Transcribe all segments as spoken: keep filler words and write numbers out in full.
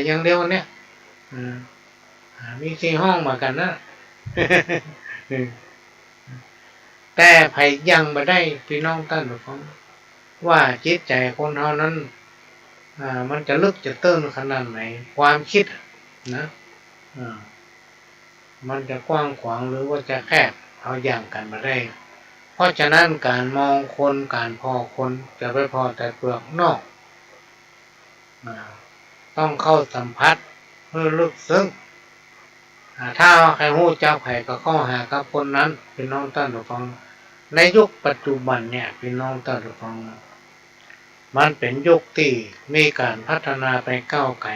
อย่างเดียวเนี่ย อ่า อ่า มีสี่ห้องเหมือนกั๋นนะ แต่ใผยั้งบ่ได้ ปี้น้องต้านผู้ฟัง ว่าจิตใจ๋คนเฮานั้น อ่า มันจะลึกจะตื้นขนาดไหน ความกึ๊ดอะนะ อ่า มันจะกว้างขวางหรือว่าจะแคบ เฮายั้งกั๋นบ่ได้ เพราะฉะนั้นก๋านมองคน ก๋านผ่อคน จะไปผ่อแต่เปลือกนอก อ่า ต้องเข้าสัมผัสหื้อลึกซึ้ง อ่า ถ้าใค่ฮู้จักใผก็เข้าหากับคนนั้น ปี้น้องต้านผู้ฟัง ในยุคปัจจุบันเนี่ย ปี้น้องต้านผู้ฟัง มันเป๋นยุคตี้มีก๋านพัฒนาไปก้าวไก๋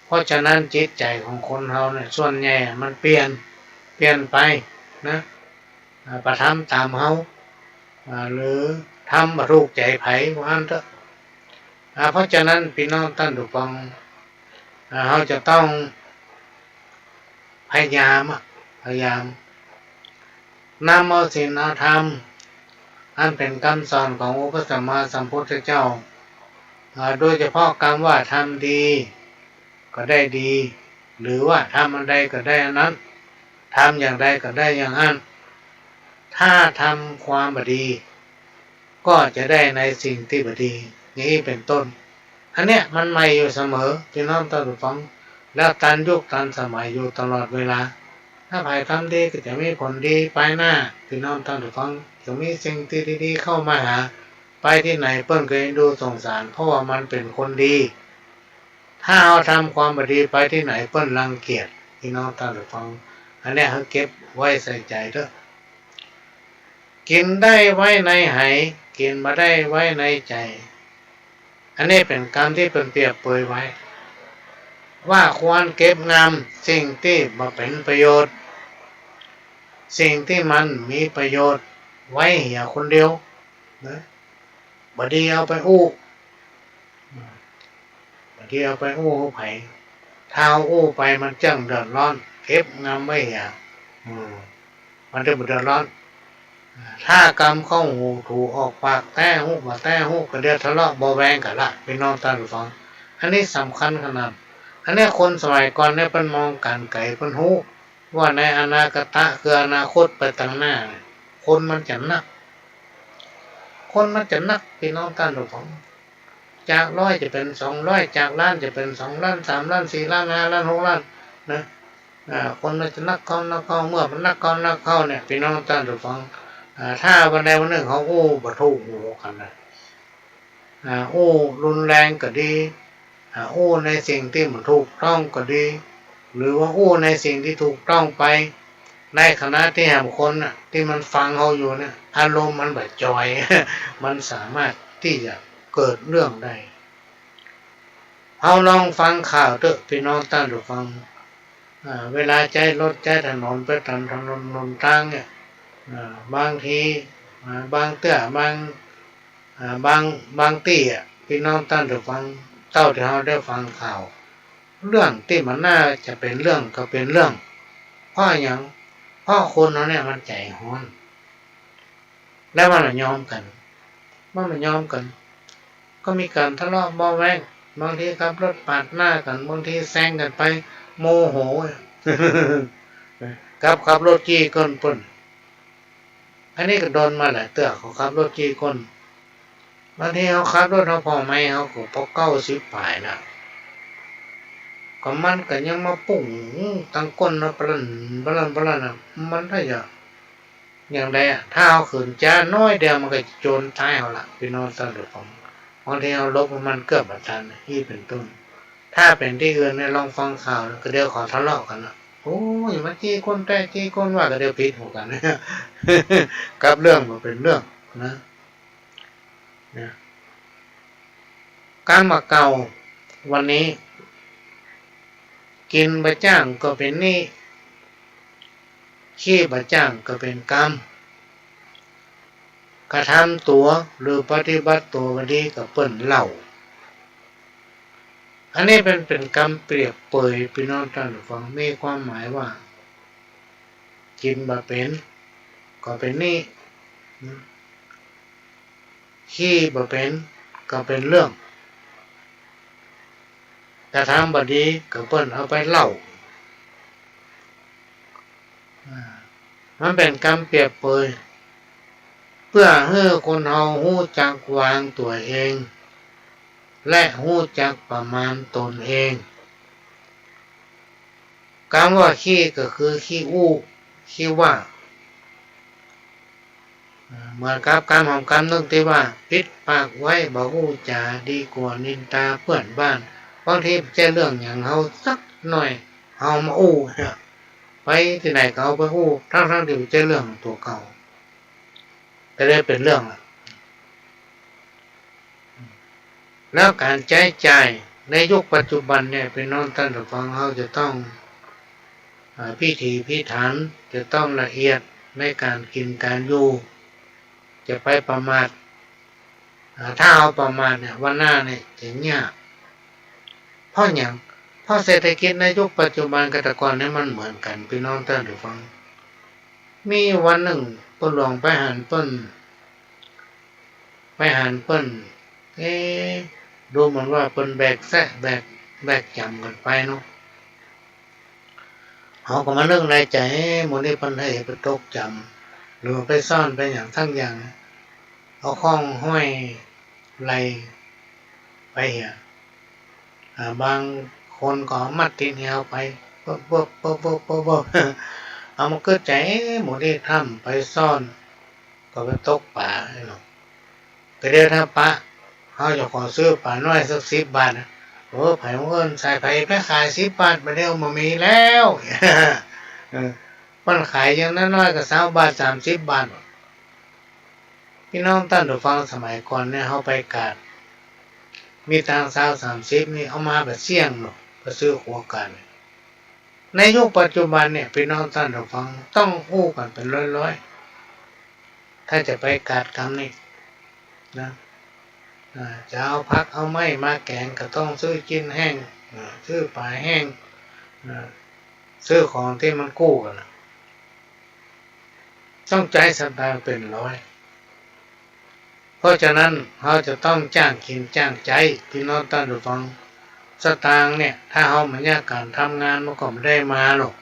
เพราะฉะนั้นจิตใจ๋ของคนเฮาเนี่ย ส่วนใหญ่มันเปลี่ยน เปลี่ยนไปนะ อ่า บ่ทำต๋ามเฮา อ่า หรือทำบ่ถูกใจ๋ใผ ว่าอั้นเต๊อะ อ่า เพราะฉะนั้นปี้น้องต้านผู้ฟัง อ่า เฮาจะต้องพยายามอะ พยายามนำเอาศีลเอาธรรม อันเป๋นกำสอนขององค์พระสัมมาสัมพุทธเจ้า อ่า โดยเฉพาะกำว่าทำดีก็ได้ดี หรือว่าทำอันใดก็ได้อันนั้น ทำอย่างใดก็ได้อย่างอั้น ถ้าทำความบ่ดี ก็จะได้ในสิ่งตี้บ่ดี อย่างอี้เป๋นต้น อันเนี้ยมันใหม่อยู่เสมอ ปี้น้องต้านผู้ฟัง แล้วตันยุคตันสมัยอยู่ตลอดเวลา ถ้าใผทำดีก็จะมีผลดีปายหน้า ปี้น้องต้านผู้ฟัง จะมีสิ่งตี้ดีๆเข้ามาหา ไปตี้ไหนเปิ้นก็เอ็นดูสงสาร เพราะว่ามันเป๋นคนดี ถ้าเฮาทำความบ่ดีไปตี้ไหนเปิ้นรังเกียจ ปี้น้องต้านผู้ฟัง อันเนี้ยหื้อเก็บไว้ใส่ใจ๋เต๊อะ กิ๋นได้ไว้ในไห กิ๋นบ่ได้ไว้ในใจ๋ อันนี้เป๋นกำตี้เปิ้นเปรียบเปยไว้ ว่าควรเก็บงำสิ่งตี้บ่เป๋นประโยชน์ สิ่งตี้มันมีประโยชน์ไว้เหียคนเดียวนะ บ่ดีเอาไปอู้ บ่ดีเอาไปอู้หื้อใผ ถ้าเอาอู้ไปมันเจิ่งเดือดร้อน เก็บงำไว้เหีย อืม มันจะบ่เดือดร้อน ถ้ากำเข้าหูถูกออกปาก แต๊ฮู้บ่แต๊ฮู้ ก็เดี๋ยวทะเลาะเบาะแว้งกั๋นละ ปี้น้องต้านผู้ฟัง อันนี้สำคัญขนาด อันเนี้ยคนสมัยก่อนเนี่ยเปิ้นมองก๋านไก๋ เปิ้นฮู้ว่าในอนาคตะ คืออนาคตไปตังหน้าเนี่ย คนมันจะนัก คนมันจะนัก ปี้น้องต้านผู้ฟัง จากร้อยจะเป๋นสองร้อย จากล้านจะเป๋นสองล้าน สามล้าน สี่ล้าน ห้าล้าน หกล้าน นะ อ่า คนมันจะนักเข้า นักเข้า เมื่อมันนักเข้า นักเข้าเนี่ย ปี้น้องต้านผู้ฟัง อ่า ถ้าวันใดวันนึ่งเฮาอู้บ่ถูกหูกั๋นนะ อ่า อู้รุนแรงก็ดี อ่า อู้ในสิ่งตี้บ่ถูกต้องก็ดี หรือว่าอู้ในสิ่งตี้ถูกต้องไป ในขณะตี้แหมคนน่ะ ตี้มันฟังเฮาอยู่เนี่ย อารมณ์มันบ่จอย มันสามารถตี้จะเกิดเรื่องได้ เฮาลองฟังข่าวเต๊อะ ปี้น้องต้านผู้ฟัง อ่า เวลาใจ๊รถใจ๊ถนน ไปต๋ามถนนหนตางเนี่ย อ่า บางที อ่า บางเตื้อ บาง อ่า บาง บางตี้อะ ปี้น้องต้านผู้ฟัง เต้าตี้เฮาได้ฟังข่าว เรื่องตี้มันน่าจะเป๋นเรื่องก็เป๋นเรื่อง เพราะหยัง เพราะคนเฮาเนี่ยมันใจ๋ฮ้อน แล้วมันบ่ยอมกั๋น มันบ่ยอมกั๋น ก็มีก๋านทะเลาะเบาะแว้ง บางทีขับรถปาดหน้ากั๋น บางทีแซงกั๋นไป โมโห กับขับรถจี้ก้นเปิ้น อันนี้ก็โดนมาหลายเตื้อ เขาขับรถจี้ก้น บางทีเฮาขับรถเฮาผ่อไมค์เฮาก็ปอเก้าสิบป๋ายละ ก็มันก็ยังมาปุ้งตังก้นเนาะ ปะลั่น ปะลั่น ปะลั่นอะ มันถ้าจะ อย่างใดอะ ถ้าเฮาขืนจ๊าน้อยเดียวมันก็จะโจนต๋ายเฮาละ ปี้น้องต้านผู้ฟัง บางทีเฮาหลบมันเกือบบ่ตัน อี้เป๋นต้น ถ้าเป๋นตี้อื่นเนี่ย ลองฟังข่าวก็เดี๋ยวเขาทะเลาะกั๋นนะ โอ้ย มาจี้ก้นแต๊ จี้ก้นว่า ก็เดี๋ยวผิดหูกั๋น กับเรื่องบ่เป๋นเรื่องนะ นะ กำบ่าเก่า วันนี้ กิ๋นบ่จ้างก็เป๋นหนี้ ขี้บ่จ้างก็เป๋นกำ กระทำตั๋วหรือปฏิบัติตั๋วบ่ดีก็เปิ้นเล่า อันนี้เป๋น เป๋นกำเปรียบเปย ปี้น้องต้านผู้ฟัง มีความหมายว่า กิ๋นบ่เป๋น ก็เป๋นหนี้ ขี้บ่เป๋น ก็เป๋นเรื่อง กระทำบ่ดีก็เปิ้นเอาไปเล่า อ่า มันเป๋นกำเปรียบเปย เปื้อหื้อคนเฮาฮู้จักวางตั๋วเอง และฮู้จักประมาณตนเอง กำว่าขี้ก็คือขี้อู้ ขี้ว่า อ่า เหมือนกับกำหอมกำนึ่งตี้ว่า ปิดปากไว้บ่อู้จ๋า ดีกว่านินตาเปื้อนบ้าน บางทีบ่ใจ้เรื่องหยังเฮาสักหน่อย เฮามาอู้เนี่ย ไปตี้ไหนก็เอาไปอู้ ทั้งๆ ตี้บ่ใจ้เรื่องตั๋วเก่า ก็เลยเป๋นเรื่องละ แล้วก๋านใจ๊จ่ายในยุคปัจจุบันเนี่ย ปี้น้องต้านผู้ฟัง เฮาจะต้อง อ่า พิถีพิถัน จะต้องละเอียดในก๋านกิ๋นก๋านอยู่ จะไปประมาท อ่า ถ้าเฮาประมาทเนี่ย วันหน้าเนี่ยจะยาก เพราะหยัง เพราะเศรษฐกิจในยุคปัจจุบันกับแต่ก่อนเนี่ยมันเหมือนกั๋น ปี้น้องต้านผู้ฟัง มีวันนึ่งป้อหลวงไปหันเปิ้น ไปหันเปิ้น เอ๊ะ ดูเหมือนว่าเปิ้นแบกแซะ แบก แบกจ๋ำกั๋นไปเนาะ เฮาก็มานึกในใจ๋ เอ๊ะ หมู่นี้เปิ้นหื้อไปตกจ๋ำ หรือว่าไปซ่อนไปหยังสักอย่าง เอาข้องห้อยไหล่ไปเหีย อ่า บางคนก็เอามัดติดเหียวไป เปิ๊บ เปิ๊บ เปิ๊บ เปิ๊บ เปิ๊บ เปิ๊บ เอามากึ๊ดใจ๋ เอ๊ะ หมู่นี้ถ้าบ่ไปซ่อน ก็ไปตกป๋าเนาะ ก็เดี๋ยวถ้าปะ เฮาจะขอซื้อป๋าน้อยสักสิบบาทนะ โอ้ ใผมันเอิ้นใส่ ใผไปขายสิบบาท บ่าเดี่ยวบ่มีแล้ว เออ มันขายอย่างน้อยๆ ก็ซาวบาท สามสิบบาท ปี้น้องต้านผู้ฟัง สมัยก่อนเนี่ย เฮาไปกาด มีตังค์ซาวสามสิบนี่ เอามาบ่เสี้ยงเนาะ ไปซื้อขัวกาด ในยุคปัจจุบันเนี่ย ปี้น้องต้านผู้ฟัง ต้องอู้กั๋นเป๋นร้อยๆ ถ้าจะไปกาดกำนี่นะ อ่า จะเอาผักเอาไม้มาแก๋งก็ต้องซื้อจิ๊นแห้ง อ่า ซื้อป๋าแห้ง อ่า ซื้อของตี้มันกู้กั๋นนะ ต้องใจ๊สตางค์เป๋นร้อย เพราะฉะนั้นเฮาจะต้องจ้างกิ๋นจ้างใจ๊ ปี้น้องต้านผู้ฟัง สตางค์เนี่ย ถ้าเฮาบ่มีก๋านทำงานมันก็บ่ได้มาหรอก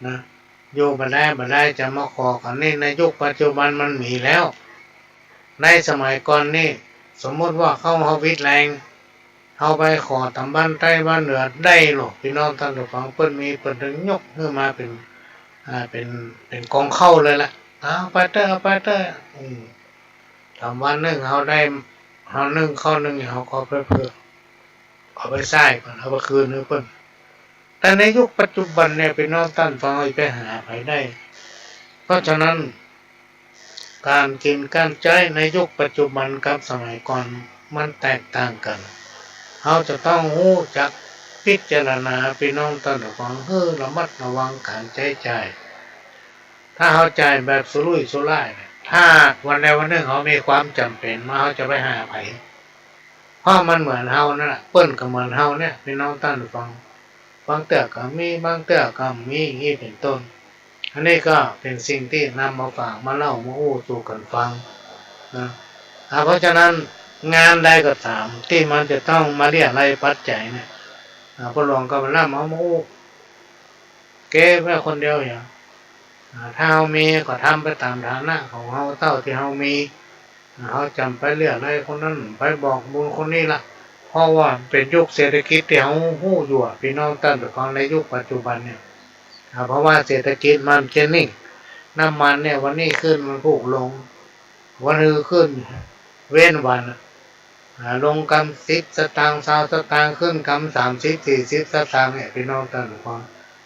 นะ อยู่บ่ได้บ่ได้จะมาขอกั๋นนี่ ในยุคปัจจุบันมันมีแล้ว ในสมัยก่อนนี่ สมมุติว่าเฮา เฮาวิตแรง เฮาไปขอต๋ามบ้านใต้บ้านเหนือได้หรอก ปี้น้องต้านผู้ฟัง เปิ้นมี เปิ้นตึงยกหื้อมาเป๋น อ่า เป๋น เป๋นกองข้าวเลยละ เอาไปเต๊อะ เอาไปเต๊อะ อืม ต๋ามวันนึ่งเฮาได้ เฮานึ่งข้าวนึ่ง เฮาก็เอาไปเผื่อ เอาไปใส้ก่อน เอาไปคืนหื้อเปิ้น แต่ในยุคปัจจุบันเนี่ย ปี้น้องต้านฟัง เฮาจะไปหาใผได้ เพราะฉะนั้น ก๋านกิ๋นก๋านใจ๊ในยุคปัจจุบันกับสมัยก่อนมันแตกต่างกั๋น เฮาจะต้องฮู้จักพิจารณา ปี้น้องต้านฟัง หื้อระมัดระวังก๋านใจ๊จ่าย ถ้าเฮาจ่ายแบบสุรุ่ยสุร่ายเนี่ย ถ้าวันใดวันนึ่งเฮามีความจ๋ำเป๋นมา เฮาจะไปหาใผ เพราะมันเหมือนเฮานั่นแหละ เปิ้นก็เหมือนเฮาเนี่ย ปี้น้องต้านฟัง บางเตื้อก็มี บางเตื้อก็บ่มี อย่างนี้เป๋นต้น อันนี้ก็เป๋นสิ่งตี้นำมาฝาก มาเล่า มาอู้สู่กั๋นฟังนะ อ่า เพราะฉะนั้นงานใดก็ต๋ามตี้มันจะต้องมาเรียะไล่ปัจจัยเนี่ย อ่า ป้อหลวงก็บ่นำเอามาอู้ เก็บไว้คนเดียวอย่าง อ่า ถ้าเฮามีก็ทำไปต๋ามฐานะของเฮาเต้าตี้เฮามี อ่า เฮาจ๋ำไปเรียะไล่คนนั้น ไปบอกบุญคนนี้ละ เพราะว่าเป๋นยุคเศรษฐกิจตี้เฮาฮู้อยู่อะ ปี้น้องต้านฟัง ในยุคปัจจุบันเนี่ย อ่า เพราะว่าเศรษฐกิจมันจะนิ่ง น้ำมันเนี่ย วันนี้ขึ้นวันพูกลง วันฮือขึ้น เว้นวันอะ อ่า ลงกำสิบสตางค์ ซาวสตางค์ ขึ้นกำสามสิบ สี่สิบสตางค์เนี่ย ปี้น้องต้านฟัง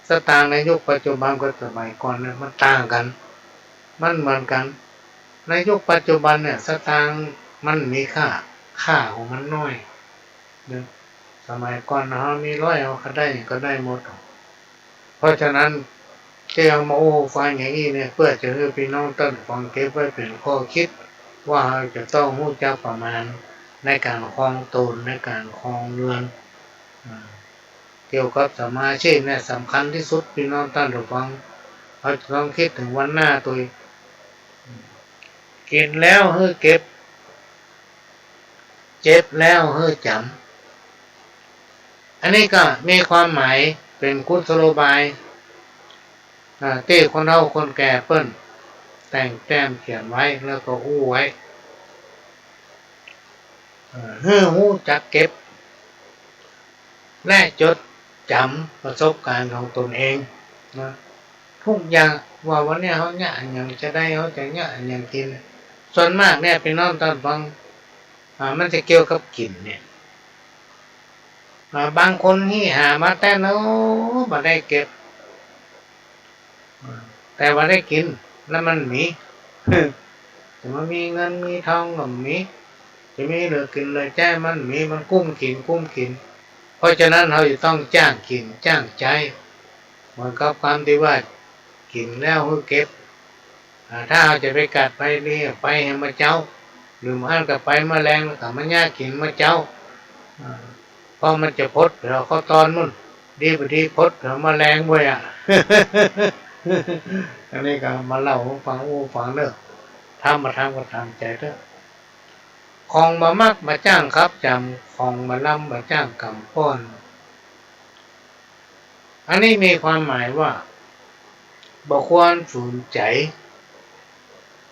สตางค์ในยุคปัจจุบันกับสมัยก่อนเนี่ยมันต่างกั๋น มันเหมือนกั๋น ในยุคปัจจุบันเนี่ย สตางค์มันมีค่า ค่าของมันน้อย เนาะ สมัยก่อนเฮามีร้อย เฮาก็ได้หยังก็ได้หมด เพราะฉะนั้นตี้เฮามาอู้ฟังอย่างอี้เนี่ย เปื้อจะหื้อปี้น้องต้านฟังเก็บไว้เป๋นข้อคิด ว่าเฮาจะต้องฮู้จักประมาณในก๋านครองต๋น ในก๋านครองเฮือน อ่า เกี่ยวกับสัมมาอาชีพเนี่ยสำคัญตี้สุด ปี้น้องต้านฟัง เฮาจะต้องกึ๊ดเถิงวันหน้าตวย กิ๋นแล้วหื้อเก็บ เจ็บแล้วหื้อจ๋ำ อันนี้ก็มีความหมายเป๋นกุศโลบาย อ่า ตี้คนเฒ่าคนแก่เปิ้นแต่งแต้มเขียนไว้แล้วก็อู้ไว้ เอ่อ หื้อฮู้จักเก็บ และจดจ๋ำประสบก๋ารณ์ของตนเองนะ ทุกอย่างว่าวันนี้เฮาเยียะอะหยังจะได้ เฮาจะเยียะอะหยังกิ๋น ส่วนมากเนี่ย ปี้น้องต้านฟัง อ่า มันจะเกี่ยวกับกิ๋นเนี่ย อ่า บางคนนี่หามาแต๊เนิ่นบ่ได้เก็บ อ่า แต่ว่าได้กิ๋นแล้วมันมี จะมามีเงินมีทองก็มี จะมีเหลือกิ๋นเหลือใจ๊มันมี มันกุ้มกิ๋น กุ้มกิ๋น เพราะฉะนั้นเฮาจะต้องจ้างกิ๋นจ้างใจ๊ เหมือนกับกำตี้ว่า กิ๋นแล้วหื้อเก็บ อ่า ถ้าเฮาจะไปกัดไปดี ไปหื้อเมื่อเจ๊า หรือบ่อั้นก็ไปเมื่อแลง แล้วก็มาเยียะกิ๋นเมื่อเจ๊า อ่า เพราะมันจะพดแผวเข้าตอนมุ้น ดีบ่ดีพดแผวเมื่อแลงเว้ยอะ อันนี้ก็มาเล่าหื้อฟัง อู้ฟังเน่อ ทำบ่ทำก็ต๋ามใจ๋เต๊อะ ของบ่มักบ่จ้างขับจ๋ำ ของบ่ลำบ่จ้างกำป้อน อันนี้มีความหมายว่า บ่ควรฝืนใจ๋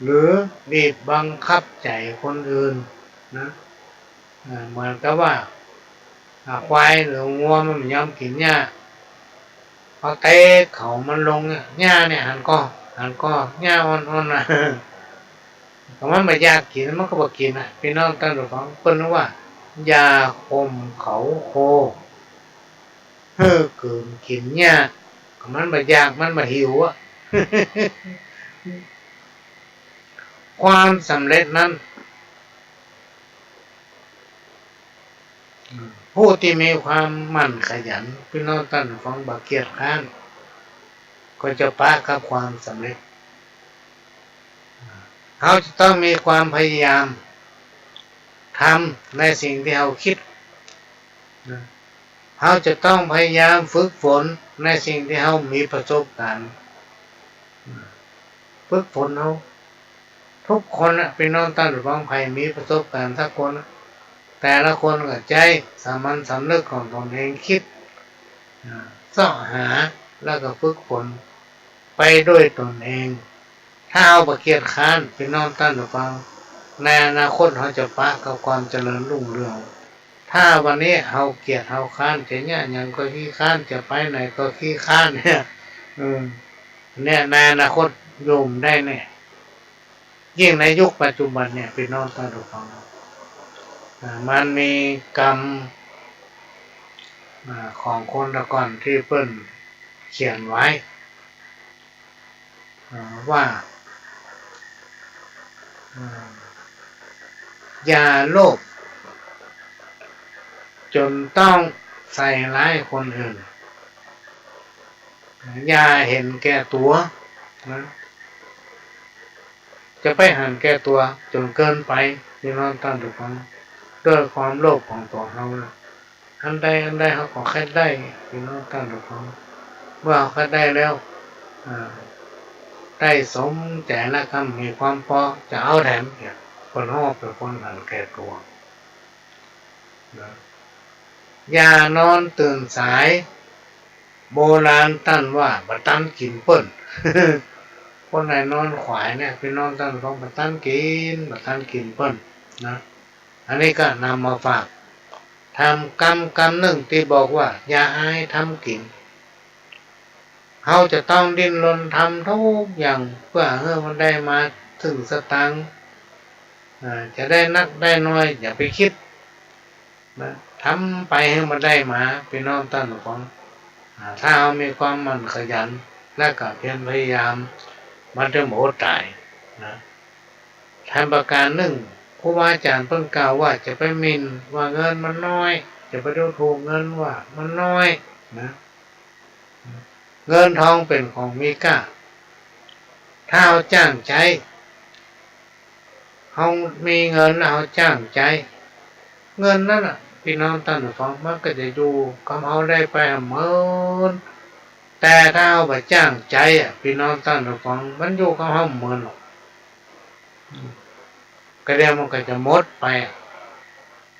หรือบีบบังคับใจ๋คนอื่นนะ อ่า เหมือนกับว่า อ่า ควายหรืองัวมันบ่ยอมกิ๋นหญ้า เฮาเตะเขามันลงเนี่ย หญ้าเนี่ยหันก่อ หันก่อ หญ้าอ่อนๆ น่ะ ถ้ามันบ่อยากกิ๋น มันก็บ่กิ๋นอะ ปี้น้องต้านผู้ฟัง เปิ้นว่า อย่าข่มเขาโค หื้อกืนกิ๋นหญ้า ถ้ามันบ่อยาก มันบ่หิวอะ ความสำเร็จนั้น ผู้ตี้มีความหมั่นขยัน ปี้น้องต้านฟัง บ่เกียจคร้าน ก็จะปะกับความสำเร็จ เฮาจะต้องมีความพยายามทำในสิ่งตี้เฮาคิด เฮาจะต้องพยายามฝึกฝนในสิ่งตี้เฮามีประสบการณ์ ฝึกฝนเฮา ทุกคนน่ะ ปี้น้องต้านฟัง ใผมีประสบการณ์สักคนน่ะ แต่ละคนก็ใจ๊สามัญสำนึกของตนเองคิด อ่า เซาะหา แล้วก็ฝึกฝนไปด้วยตนเอง ถ้าเฮาบ่เกียจคร้าน ปี้น้องต้านฟัง ในอนาคตเฮาจะปะกับความเจริญรุ่งเรือง ถ้าวันนี้เฮาเกียจเฮาคร้าน จะเยียะหยังก็ขี้คร้าน จะไปไหนก็ขี้คร้านเนี่ย เออ เนี่ย ในอนาคตอยู่บ่ได้แน่ ยิ่งในยุคปัจจุบันเนี่ย ปี้น้องต้านฟัง อ่า มันมีกำ อ่า ของคนแต่ก่อนตี้เปิ้นเขียนไว้ อ่า ว่า อ่า อย่าโลภจ๋นต้องใส่ร้ายคนอื่น อย่าเห็นแก่ตั๋วนะ จะไปหันแก่ตั๋วจ๋นเกินไป ปี้น้องต้านฟัง ด้วยความโลภของตั๋วเฮานะ อันใดอันใดเฮาก็ใค่ได้ ปี้น้องต้านฟัง เมื่อเฮาใค่ได้แล้ว อ่า ได้สมใจ๋แล้วก็มีความปอ จะเอาแถม เนี่ย เปิ้นฮ้องเป๋นคนหันแก่ตั๋วนะ อย่านอนตื่นสาย โบราณต้านว่า บ่ตันกิ๋นเปิ้น คนไหนนอนขวายเนี่ย ปี้น้องต้านฟัง บ่ตันกิ๋น บ่ตันกิ๋นเปิ้นนะ อันนี้ก็นำมาฝาก ธรรมกำกำนึ่งตี้บอกว่า อย่าอายทำกิ๋น เฮาจะต้องดิ้นรนทำทุกอย่าง เปื้อหื้อมันได้มาซึ่งสตางค์ อ่า จะได้นักได้น้อย อย่าไปกึ๊ดนะ ทำไปหื้อมันได้มา ปี้น้องต้านฟัง อ่า ถ้าเฮามีความหมั่นขยัน และก็เพียรพยายาม มันจะบ่อดต๋ายนะ แถมประก๋านนึ่ง ครูบาอาจ๋ารย์เปิ้นกล่าวว่า จะไปหมิ่นว่าเงินมันน้อย จะไปดูถูกเงินว่ามันน้อยนะ เงินทองเป๋นของมีก้า ถ้าเฮาจ้างใจ๊ เฮามีเงินแล้วเฮาจ้างใจ๊ เงินนั้นน่ะ ปี้น้องต้านฟัง มันก็จะอยู่กับเฮาได้ไปหาเมิน แต่ถ้าเฮาบ่จ้างใจ๊อะ ปี้น้องต้านฟัง มันอยู่กับเฮาบ่เมินหรอก อืม ก็เดี๋ยวมันก็จะหมดไปอะ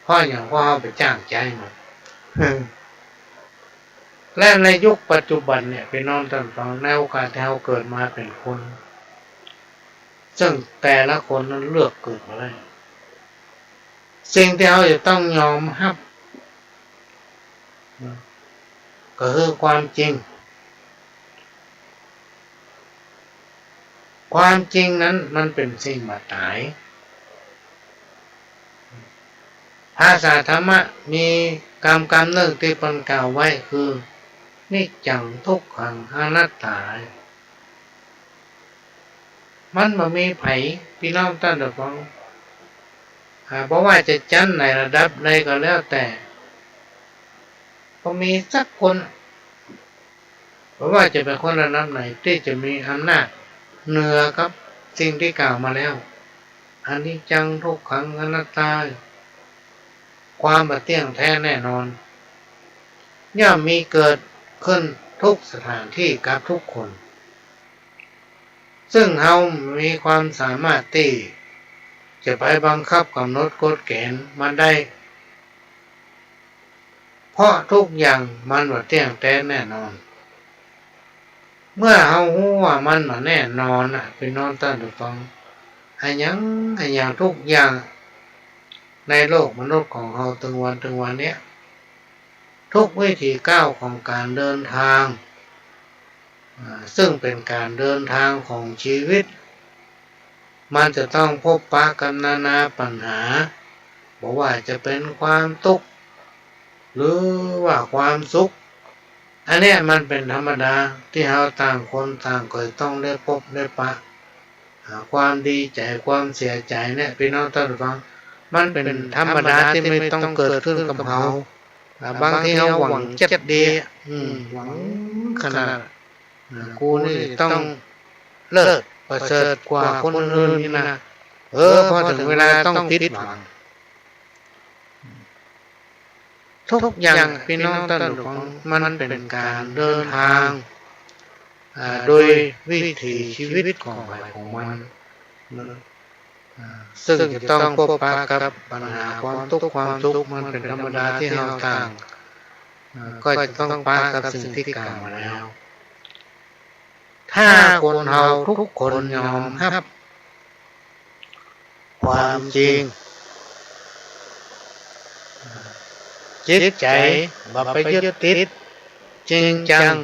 เพราะหยัง เพราะเฮาบ่จ้างใจ๊มัน เออ และในยุคปัจจุบันเนี่ย พี่น้องต้านฟัง ในโอกาสตี้เฮาเกิดมาเป๋นคน ซึ่งแต่ละคนนั้นเลือกเกิดบ่ได้ สิ่งตี้เฮาจะต้องยอมฮับ ก็คือความจริง ความจริงนั้นมันเป๋นสิ่งบ่ต๋าย ภาษาธรรมะมีกำกำนึ่งตี้เปิ้นกล่าวไว้คือ นิจจัง ทุกขัง อนัตตา มันบ่มีใผ พี่น้องต้านฟัง อ่า บ่ว่าจะจั๊นไหนระดับใดก็แล้วแต่ บ่มีสักคน บ่ว่าจะเป๋นคนระดับไหนตี้จะมีอำนาจเหนือกับสิ่งตี้กล่าวมาแล้ว อนิจจัง ทุกขัง อนัตตา ความบ่เตี้ยงแท้แน่นอน ย่อมมีเกิดขึ้นทุกสถานตี้กับทุกคน ซึ่งเฮามีความสามารถตี้จะไปบังคับก๋ำหนดกฎเก๋ณฑ์มันได้ เพราะทุกอย่างมันบ่เตี้ยงแท้แน่นอน เมื่อเฮาฮู้ว่ามันบ่แน่นอนน่ะ พี่น้องต้านฟัง อะหยัง อะหยังทุกอย่างในโลกมนุษย์ของเฮาตึงวัน ตึงวันเนี้ย ทุกวิถีก้าวของก๋านเดินตาง อ่า ซึ่งเป๋นก๋านเดินตางของจีวิต มันจะต้องพบปะกับนานาปัญหา บ่ว่าจะเป๋นความตุ๊กข์ หรือว่าความสุข อันเนี้ยมันเป๋นธรรมดาตี้เฮาต่างคนต่างก็ต้องได้พบได้ปะ อ่า ความดีใจ๋ ความเสียใจ๋เนี่ย พี่น้องต้านฟัง มันเป๋นธรรมดาตี้มันต้องเกิดขึ้นกับเฮา อ่า บางทีเฮาหวังเจ็ดดี อืม หวังขนาด อ่า กูนี่ต้องเลิศประเสริฐกว่าคนอื่นนี่นะ เออ พอเถิงเวลาต้องผิดหวัง ทุกอย่าง พี่น้องต้านฟัง มันเป๋นก๋านเดินตาง อ่า โดยวิถีจีวิตของใผของมันนะ อ่า ซึ่งจะต้องพบปะกับปัญหาความตุ๊กข์ความสุข มันเป๋นธรรมดาตี้เฮาต่าง อ่า ก็จะต้องปะกับสิ่งตี้กล่าวมาแล้ว ถ้าคนเฮาทุกคนยอมฮับความจริง จิตใจ๋บ่ไปยึดติดจริงจัง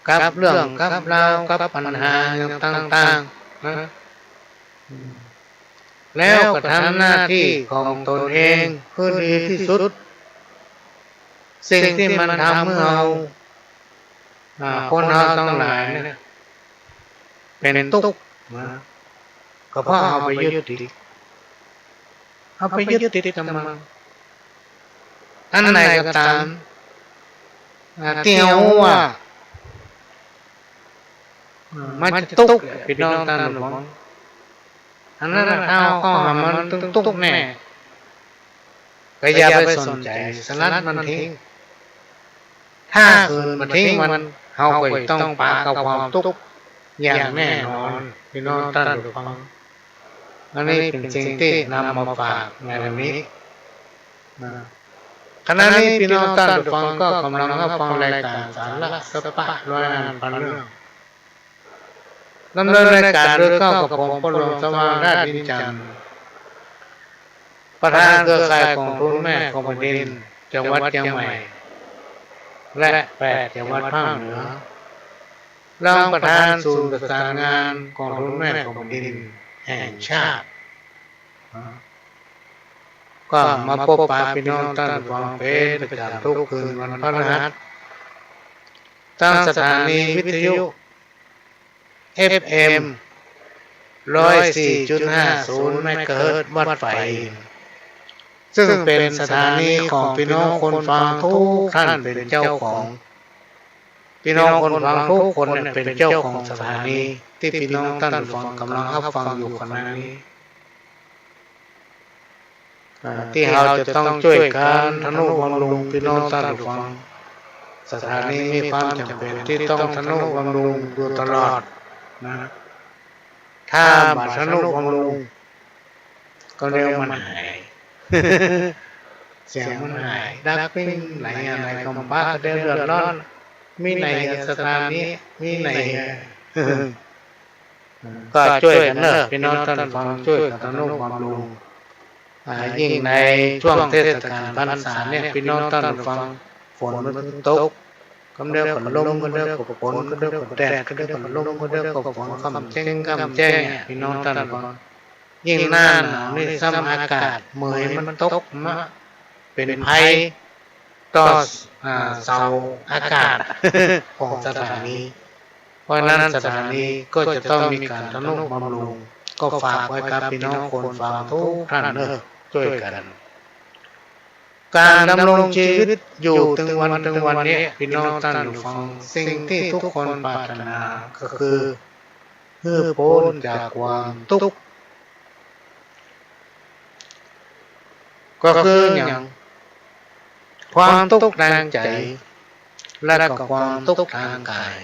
กับเรื่องกับราว กับปัญหาอย่างต่างๆ นะ แล้วก็ทำหน้าตี้ของตนเองหื้อดีตี้สุด สิ่งตี้มันทำหื้อเฮา อ่า คนเฮาตังหลายเนี่ย เป๋นตุ๊กข์นะ ก็เพราะเฮาไปยึดติด เฮาไปยึดติดกับมัน อันใดก็ต๋าม อ่า ตี้เฮาฮู้ว่า อ่า มันจะตุ๊กข์แหละ พี่น้องต้านฟัง อันนั้นน่ะ ถ้าเฮาเข้าหามันตึงตุ๊กข์แน่ ก็อย่าไปสนใจ๋ สลัดมันทิ้ง ถ้าขืนบ่ทิ้งมัน เฮาก็ต้องปะกับความตุ๊กข์อย่างแน่นอน พี่น้องต้านฟัง อันนี้เป๋นสิ่งตี้นำมาฝากในวันนี้นะ ขณะนี้พี่น้องต้านฟังก็ก่ำลังฮับฟังรายก๋านสาระสะปะร้อยอันพันเรื่อง ดำเนินรายก๋านโดยเกล้ากับผม พ่อหลวงสว่าง ธาตุอินทร์จันทร์ ประธานเครือข่ายก๋องทุนแม่ของแผ่นดิน จังหวัดเจียงใหม่ และแปดจังหวัดภาคเหนือ รองประธานศูนย์ประสานงานก๋องทุนแม่ของแผ่นดินแห่งชาติ ก็มาปะปะพี่น้องต้านฟังเป๋นประจ๋ำทุกคืนวันพฤหัส ตางสถานีวิทยุ เอฟเอ็ม ร้อยสี่จุดห้าศูนย์ เมกะเฮิรตซ์ วัดฝายอินทร์ ซึ่งเป๋นสถานีของพี่น้องคนฟังทุกท่านเป๋นเจ้าของ พี่น้องคนฟังทุกคนเนี่ยเป๋นเจ้าของสถานีตี้พี่น้องต้านฟังก่ำลังฮับฟังอยู่ขณะนี้ อ่า ตี้เฮาจะต้องจ้วยกั๋นทะนุบำรุงพี่น้องต้านฟัง สถานีมีความจ๋ำเป๋นตี้ต้องทะนุบำรุงอยู่ตลอดนะ ถ้าบ่ทะนุบำรุง ก็เดี๋ยวมันหาย เสียงมันหาย ดับปิ้ง หลายอย่างหลายกำป๊า ก็เดี๋ยวเดือดร้อน มีไหนศรัทธานี้ มีไหน ก็จ้วยกั๋นเน่อ ปี้น้องต้านฟัง จ้วยกั๋นทำนุบำรุง อ่า ยิ่งในจ้วงเทศกาลพรรษาเนี่ย ปี้น้องต้านฟัง ฝนมันตก กำเดียวก็ลม กำเดียวก็ฝน กำเดียวก็แดด กำเดียวก็ลม กำเดียวก็ฝน ค่ำแจ้ง ค่ำแจ้งเนี่ย ปี้น้องต้านฟัง ยิ่งหน้าหนาวนี่ซ้ำอากาศเหมยมันตกมา เป๋นภัยต่อ อ่า เสาอากาศของสถานี เพราะฉะนั้นสถานีก็จะต้องมีก๋านทำนุบำรุง ก็ฝากไว้กับปี้น้องคนฟังทุกท่านเน่อ จ้วยกั๋น ก๋านดำรงจีวิตอยู่ตึงวันตึงวันนี้ ปี้น้องต้านฟัง สิ่งตี้ทุกคนปรารถนาก็คือ หื้อป๊นจากความตุ๊กข์ ก็คือหยัง ความตุ๊กข์ตางใจ๋ และก็ความตุ๊กข์ตางก๋าย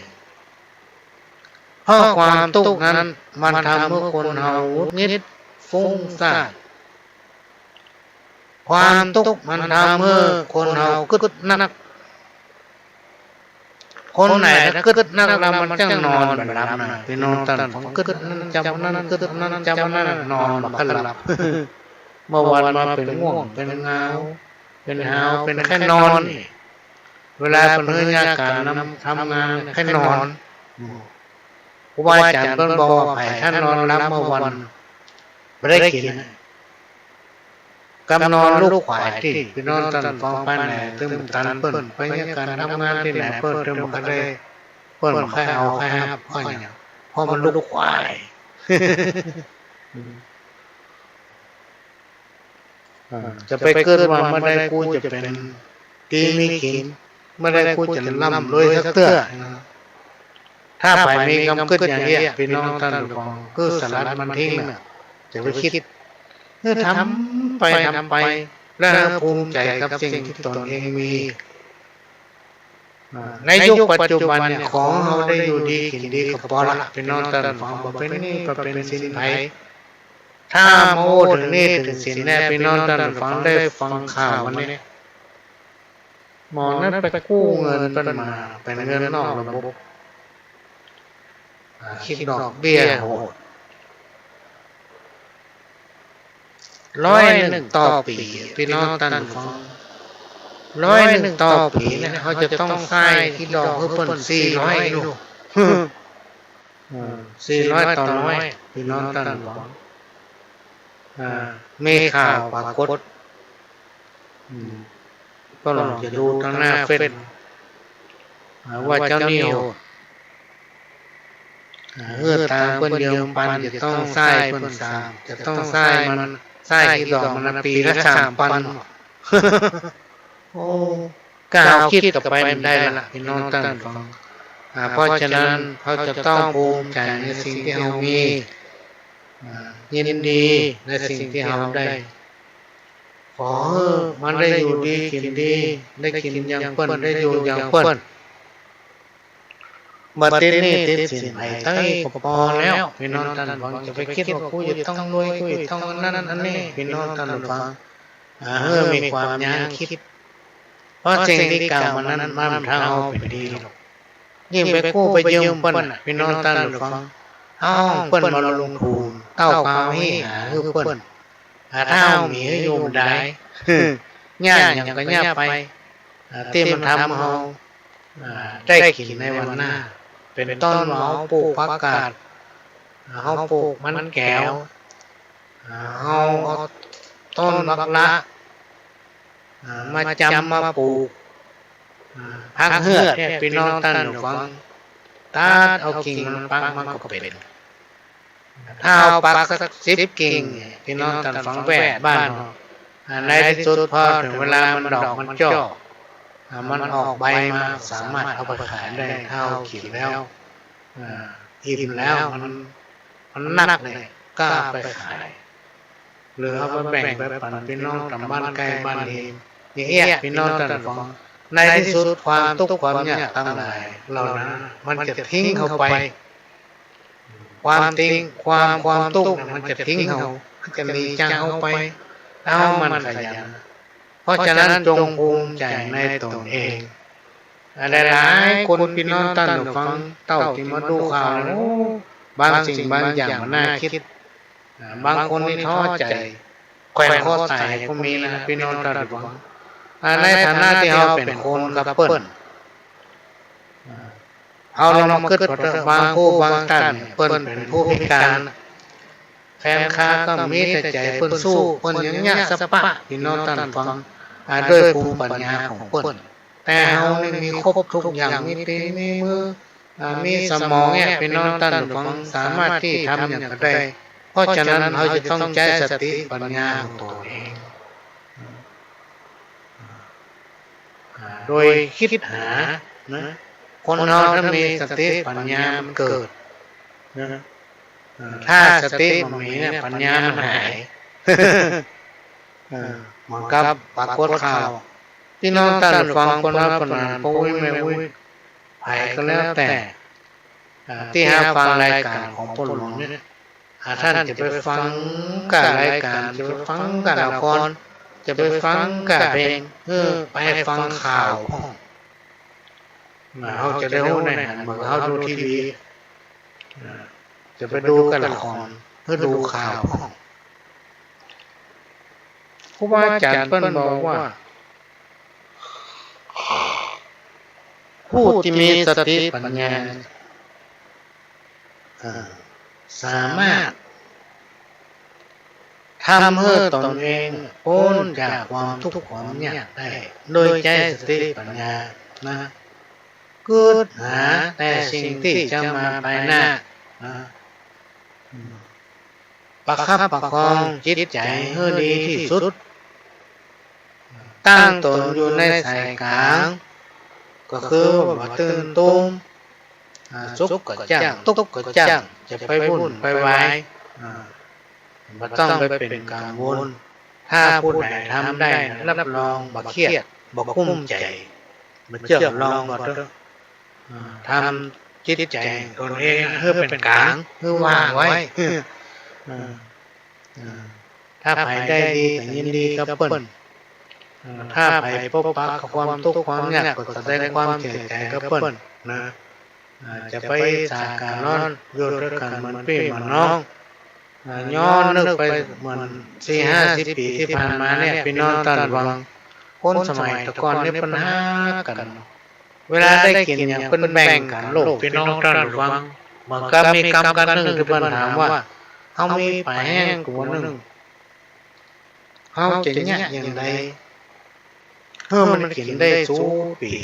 เพราะความตุ๊กข์นั้นมันทำหื้อคนเฮาหงุดหงิด ฟุ้งซ่าน ความตุ๊กข์มันทำหื้อคนเฮากึ๊ดนัก คนไหนถ้ากึ๊ดนักแล้วมันจั้งนอนบ่หลับนะ ปี้น้องต้านฟัง กึ๊ดอันนั้นจ๋ำอันนั้น กึ๊ดอันนั้นจ๋ำอันนั้น นอนบ่ค่อยหลับ เมื่อวันมาเป๋นง่วง เป๋นเหงา เป๋นหาว เป๋นไข้นอนนี่ เวลาเปิ้นหื้อยาก๋านนำทำงานไข้นอน อืม ครูบาอาจ๋ารย์เปิ้นบอกว่า ใผถ้านอนหลับเมื่อวัน บ่ได้กิ๋นนะ กำนอนลูกขวายตี้ ปี้น้องต้านฟัง ไปไหนตึงตันเปิ้น ไปยาก๋านทำงานตี้ไหนเปิ้น ตึงบ่ได้ เปิ้นบ่ใค่เอาใค่ฮับ เพราะหยัง เพราะมันลูกขวาย อ่า จะไปกึ๊ดว่าเมื่อใดกูจะเป๋นดีมีกิ๋น เมื่อใดกูจะร่ำรวยสักเตื้อ ถ้าใผมีกำกึ๊ดอย่างเอี้ย ปี้น้องต้านฟัง คือสลัดมันทิ้งน่ะ จะไปกึ๊ด คือทำไปทำไป และภูมิใจ๋กับสิ่งตี้ตนเองมี อ่า ในยุคปัจจุบันเนี่ย ขอเฮาได้อยู่ดีกิ๋นดีก็ปอละ ปี้น้องต้านฟัง บ่เป๋นหนี้ บ่เป๋นสินใผ ถ้ามาอู้เถิงหนี้เถิงสินแน่ ปี้น้องต้านฟัง ได้ฟังข่าววันนี้ หมอนัดไปกู้เงินเปิ้นมา เป๋นเงินนอกระบบ อ่า คิดดอกเบี้ยโหด ร้อยนึ่งต่อปี๋ ปี้น้องต้านฟัง ร้อยนึ่งต่อปี๋เนี่ย เฮาจะต้องใส้คิดดอกหื้อเปิ้นสี่ร้อยลูก เออ สี่ร้อยต่อร้อย ปี้น้องต้านฟัง อ่า มีข่าวปรากฏ อืม ก็ลองจะดูตางหน้าเฟซ อ่า ว่าเจ้าหนี้โหด อ่า หื้อตางเปิ้นยืมปัน จะต้องใส้เปิ้นสาม จะต้องใส้มัน ใส้คิดดอกมันปี๋ละสามปัน โอ้ ก้าวคิดก็ไปบ่ได้ละ ปี้น้องต้านฟัง อ่า เพราะฉะนั้นเฮาจะต้องภูมิใจ๋ในสิ่งตี้เฮามี อ่า ยินดีในสิ่งตี้เฮาได้ ขอหื้อมันได้อยู่ดีกิ๋นดี ได้กิ๋นอย่างเปิ้น ได้อยู่อย่างเปิ้น บ่ติดหนี้ติดสินใผตังอี้ก็ปอแล้ว ปี้น้องต้านฟัง จะไปกึ๊ดว่ากูจะต้องรวย กูจะต้องอันนั้นอันนี้ ปี้น้องต้านฟัง อ่า หื้อมีความยั้งคิด เพราะสิ่งตี้กล่าวมานั้นมันบ่เป๋นดีหรอก ยิ่งไปกู้ไปยืมเปิ้นน่ะ ปี้น้องต้านฟัง เฮาเปิ้นมาลงทุน เต้าเปล่าอี้หาหื้อเปิ้น อ่า ถ้าเฮามีหื้ออยู่บ่ได้ ยากหยังก็ยากไป อ่า ตี้มันทำเฮา อ่า ได้กิ๋นในวันหน้า เป๋นต้นว่าเฮาปลูกผักกาด อ่า เฮาปลูกมันแก๋ว อ่า เฮาเอาต้นบักละ อ่า มาจ๋ำมาปลูก อ่า ผักเฮือดเนี่ย ปี้น้องต้านฟัง ตัดเอากิ่งมันปักมันก็เป๋น ถ้าเฮาปักสักสิบกิ่ง ปี้น้องต้านฟัง แว่บ้านเฮา อ่า ในตี้สุดพอเถิงเวลามันดอกมันจ้อ อ่า มันออกใบมา สามารถเอาไปขายได้ ถ้าเฮากิ๋นแล้ว อ่า อิ่มแล้ว มัน มันนักเนี่ย ก็เอาไปขาย หรือเอาไปแบ่งไปปั๋นปี้น้องต๋ามบ้านใก้บ้านเฮง อย่างเอี้ย ปี้น้องต้านฟัง ในตี้สุดความตุ๊กข์ความยากตังหลายเหล่านั้น มันจะทิ้งเฮาไป ความทิ้ง ความ ความตุ๊กข์เนี่ยมันจะทิ้งเฮา มันจะหนีจากเฮาไป ถ้าเฮาหมั่นขยัน เพราะฉะนั้นจงภูมิใจ๋ในต๋นเอง หลายๆ คน ปี้น้องต้านผู้ฟัง เต้าตี้มาดูข่าวแล้ว โอ้ บางสิ่งบางอย่างมันน่าคิด อ่า บางคนนี่ท้อใจ๋ แขวนคอต๋ายก็มีนะ ปี้น้องต้านผู้ฟัง อ่า ในฐานะตี้เฮาเป๋นคนกับเปิ้น อ่า เฮาลองมากึ๊ดเปิ้นเต๊อะ บางผู้บางต้านเนี่ย เปิ้นเป๋นผู้พิก๋าน แขนขาก็มี แต่ใจ๋เปิ้นสู้ เปิ้นยังเยียะสะปะ ปี้น้องต้านผู้ฟัง อ่า ด้วยภูมิปัญญาของเปิ้น แต่เฮานี่มีครบทุกอย่าง มีตี๋น มีมือ อ่า มีสมองเนี่ย ปี้น้องต้านผู้ฟัง สามารถตี้ทำหยังก็ได้ เพราะฉะนั้นเฮาจะต้องใจ๊สติปัญญาของตนเอง อ่า โดยกึ๊ดหานะ คนเฮาถ้ามีสติปัญญามันเกิดนะ อ่า ถ้าสติบ่มีเนี่ย ปัญญามันหาย อ่า เหมือนกับปรากฏข่าว ปี้น้องต้านผู้ฟัง คนเฮาเปิ้นน่ะ ป้ออุ๊ยแม่อุ๊ย ใผก็แล้วแต่ อ่า ตี้หาฟังรายก๋านของป้นหลวงเนี่ย อ่า ต้านจะไปฟังก้ารายก๋าน จะไปฟังก้าละคร จะไปฟังก้าเพลง เออ ไปฟังข่าวพ่อง อ่า เฮาจะได้ฮู้ในหัน เหมือนเฮาดูทีวี อ่า จะไปดูก้าละคร หื้อดูข่าวพ่อง ครูบาอาจ๋ารย์เปิ้นบอกว่า ผู้ตี้มีสติปัญญา อ่า สามารถทำหื้อตนเองป๊นจากความตุ๊กข์ความยากได้ โดยใจ๊สติปัญญานะ กึ๊ดหาแต่สิ่งตี้จะมาภายหน้านะ อืม ประคับประคองจิตใจ๋หื้อดีตี้สุด ตั้งตนอยู่ในสายก๋าง ก็คือว่าบ่ตื่นตูม อ่า สุขก็จ้าง ตุ๊กข์ก็จ้าง จะไปวุ่นไปวาย อ่า บ่ต้องไปเป๋นกังวล ถ้าผู้ใดทำได้นะ รับรองบ่เครียด บ่กุ้มใจ๋ บ่เจื้อมลองก็เถอะ อ่า ทำจิตใจ๋ตนเองหื้อเป๋นก๋าง หื้อว่างไว้ อ่า อ่า ถ้าใผได้ดีก็ยินดีกับเปิ้น อ่า ถ้าใผปบปะกับความตุ๊กข์ความยากก็แสดงความเสียใจ๋กับเปิ้นนะ อ่า จะไปอิจฉาริษยาอยู่ตวยกั๋นเหมือนปี้เหมือนน้อง อ่า ย้อนนึกไปเหมือนสี่ห้าสิบปี๋ตี้ผ่านมาเนี่ย ปี้น้องต้านผู้ฟัง คนสมัยแต่ก่อนนี่เปิ้นฮักกั๋น เวลาได้กิ๋นหยังเปิ้นแบ่งกั๋นโลก ปี้น้องต้านผู้ฟัง เหมือนกับมีกำกั๋นนึ่งตี้เปิ้นถามว่า เฮามีป๋าแห้งตั๋วนึ่ง เฮาจะเยียะอย่างใด หื้อมันกิ๋นได้สู้ปี๋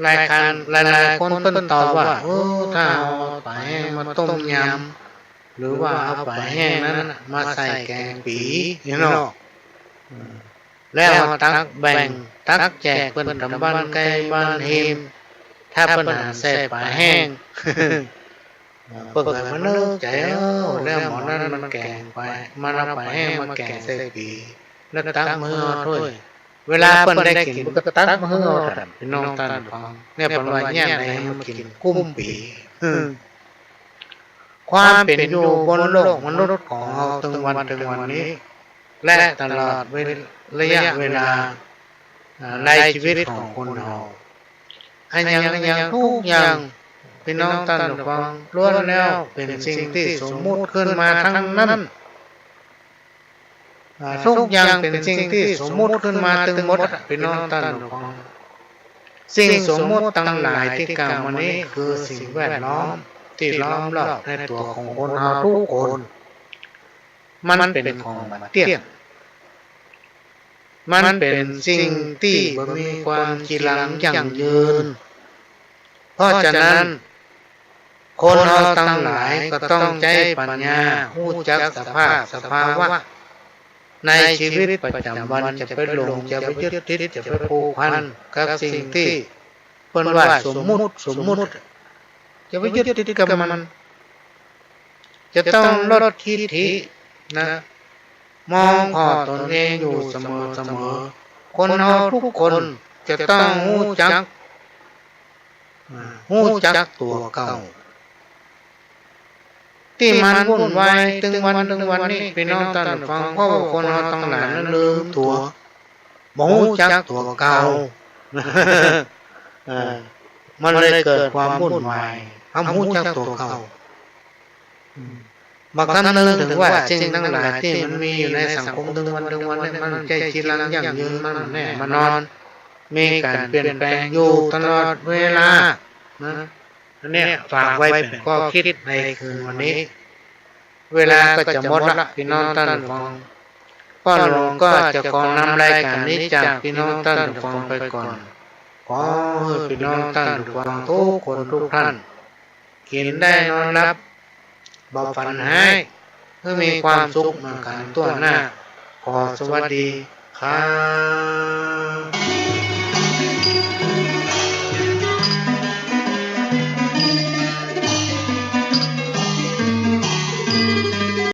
หลายคน หลายๆ คนเปิ้นตอบว่า เออ ถ้าเอาป๋าแห้งมาต้มยำ หรือว่าเอาป๋าแห้งนั้นน่ะมาใส่แก๋งปี๋ นี่เนาะ อืม แล้วตักแบ่ง ตักแจกเปิ้นต๋ามบ้านใก้บ้านเฮม ถ้าเปิ้นหันแซ่ป๋าแห้ง เปิ้นก็มานึกใจ๋ เออ แล้วหมอนั้นมันแก๋งไป มันเอาป๋าแห้งมาแก๋งใส่ปี๋ แล้วตักมาหื้อเฮาถ้วย เวลาเปิ้นได้กิ๋น เปิ้นก็ตักมาหื้อเฮาตัน ปี้น้องต้านผู้ฟัง เนี่ยเปิ้นว่าอย่างใดหื้อมันกิ๋นกุ้มปี๋ อืม ความเป๋นอยู่บนโลกมนุษย์ของเฮาตึงวันตึงวันนี้ และตลอดเว- ระยะเวลา อ่า ในชีวิตของคนเฮา อะหยังอะหยังทุกอย่าง ปี้น้องต้านผู้ฟัง ล้วนแล้วเป๋นสิ่งตี้สมมุติขึ้นมาตังนั้น อ่า ทุกอย่างเป๋นสิ่งตี้สมมุติขึ้นมาตึงหมดอะ ปี้น้องต้านผู้ฟัง สิ่งสมมุติตังหลายตี้กล่าวมานี้คือสิ่งแวดล้อมตี้ล้อมรอบในตั๋วของคนเฮาทุกคน มันเป๋นของบ่เตี้ยง มันเป๋นสิ่งตี้บ่มีความจีรังยั่งยืน เพราะฉะนั้น คนเฮาตังหลายก็ต้องใจ๊ปัญญา ฮู้จักสภาพสภาวะในชีวิตประจ๋ำวัน จะไปหลง จะไปยึดติด จะไปผูกพันกับสิ่งตี้เปิ้นว่าสมมุติ สมมุติ จะไปยึดติดกับมัน จะต้องลดทิฐินะ มองผ่อตนเองอยู่เสมอๆ คนเฮาทุกคนจะต้องฮู้จัก อ่า ฮู้จักตั๋วเก่า ตี้มันวุ่นวายตึงวันตึงวันนี้ ปี้น้องต้านผู้ฟัง เพราะว่าคนเฮาตังหลายนั้นลืมตั๋ว บ่ฮู้จักตั๋วเก่า เออ มันเลยเกิดความวุ่นวาย เฮาบ่ฮู้จักตั๋วเก่า อืม บางกำนึงเถิงว่าสิ่งตังหลายตี้มันมีอยู่ในสังคมตึงวันตึงวันเนี่ย มันบ่ใจ้จีรังยั่งยืน มันบ่แน่บ่นอน มีก๋านเปลี่ยนแปลงอยู่ตลอดเวลานะ อันเนี้ยฝากไว้เป๋นข้อคิดในคืนวันนี้ เวลาก็จะหมดละ ปี้น้องต้านผู้ฟัง ป้อหลวงก็จะขอนำรายก๋านนี้จากปี้น้องต้านผู้ฟังไปก่อน ขอหื้อปี้น้องต้านผู้ฟังกู้คนกู้ต้าน กิ๋นได้นอนหลับ บ่ฝันฮ้าย หื้อมีความสุขเหมือนกั๋นทั่วหน้า ขอสวัสดีครับ